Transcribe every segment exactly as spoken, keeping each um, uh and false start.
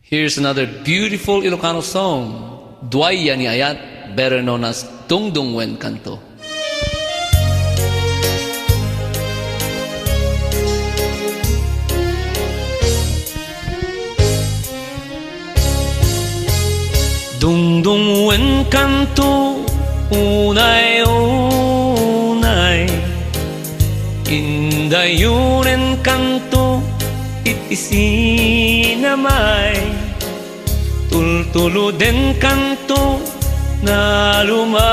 Here's another beautiful Ilocano song. Duay ya ni ayat, better known as Dungdung Wen Kanto. Dungdung wen kanto, unay, unay. Indayonen kanto iti sinamay. Tultuloden kanto, naluma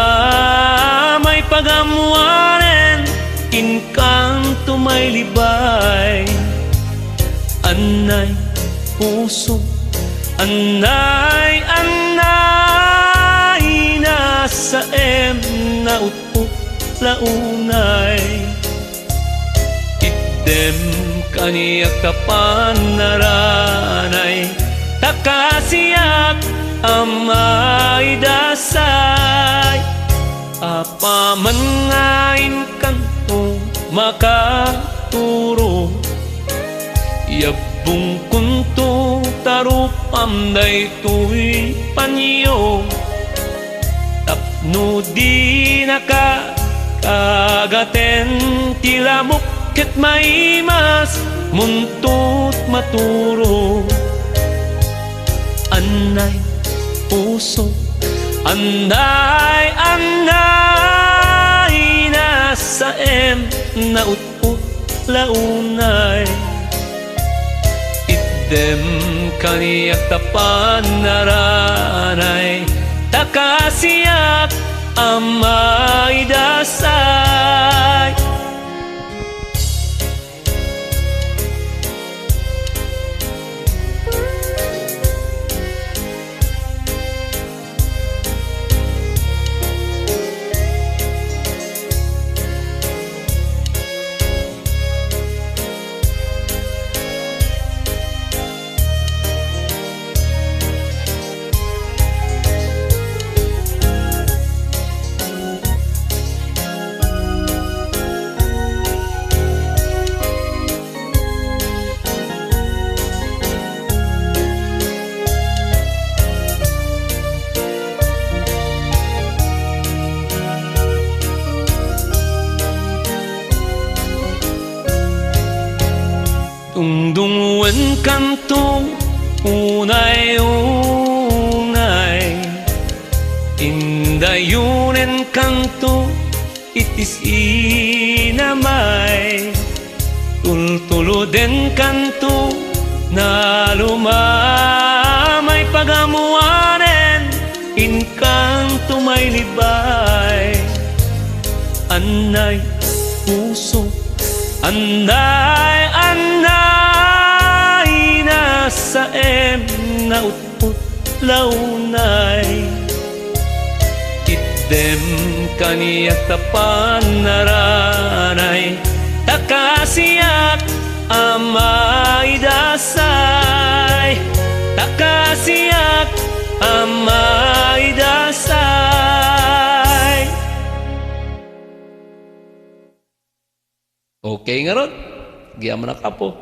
may pagammoanen, inkanto may libay. Anay, puso, anay, anay, nasaem, naut-ut la unay. Itdem kaniak ta panaranay, ta kasiak a maidasay. Apaman nga inkanto makaturo, yabbongkonto ta rupam daytoy panyo. Tapno dinaka kagaten ti lamok ket maimas, muntot maturo. Anay, puso, anay, anay, nasaem, naut-ut la unay. Itdem kaniak ta panaranay, ta kasiak a maidasay. Dungdungenkanto unay-unay, indayonenkanto iti sinamay. Tultulodenkanto, naluma may pagammoanen, inkanto may libay. Anay, puso, anay, anay, nasaem, naut-ut la unay. Itdem kaniak ta panaranay, ta kasiak a maidasay, ta kasiak a maidasay. Okay ngarud? Agyamanak, Apo.